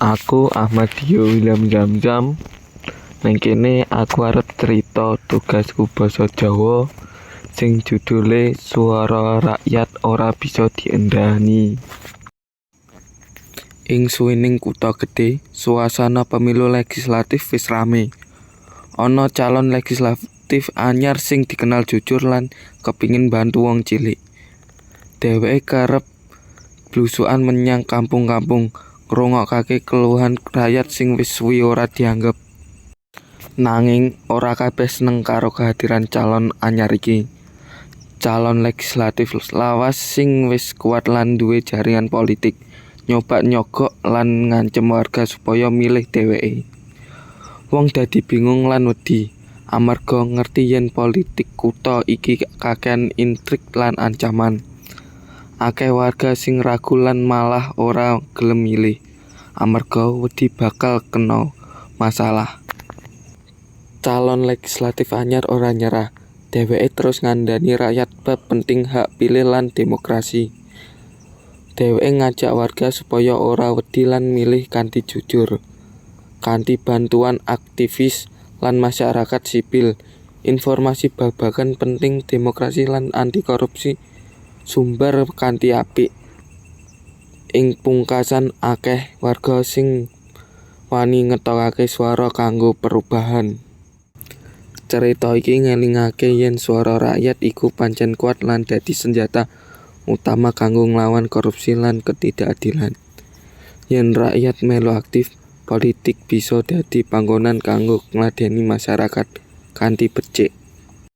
Aku Ahmad Dio William Zamzam. Neng kene aku arep cerita tugasku basa Jawa sing judule Suara Rakyat Ora Bisa Diendani. Ing suwining kutha gedhe, suasana pemilu legislatif wis rame. Ana calon legislatif anyar sing dikenal jujur lan kepingin bantu wong cilik. Dheweke kerep blusukan menyang kampung-kampung, ngrungokake keluhan rakyat sing wis suwi ora dianggep. Nanging ora kabeh seneng karo kehadiran calon anyar iki. Calon legislatif lawas sing wis kuat lan duwe jaringan politik, nyoba nyogok lan ngancem warga supaya milih dheweke. Wong dadi bingung lan wedi, amarga ngerti yen politik kutha iki kakehan intrik lan ancaman. Akeh warga sing ragu lan malah ora gelem milih, amarga wedi bakal kena masalah. Calon legislatif anyar ora nyerah. Dheweke terus ngandhani rakyat bab penting hak pilih lan demokrasi. Dheweke ngajak warga supaya ora wedi lan milih kanthi jujur. Kanthi bantuan aktivis lan masyarakat sipil, informasi babagan penting demokrasi lan anti korupsi sumbar kanthi apik. Ing pungkasan akeh warga sing wani ngetokake swara kanggo perubahan. Cerita iki ngelingake yen swara rakyat iku pancen kuat lan dadi senjata utama kanggo nglawan korupsi lan ketidakadilan. Yen rakyat melu aktif, politik bisa dadi panggonan kanggo ngladeni masyarakat kanthi becik.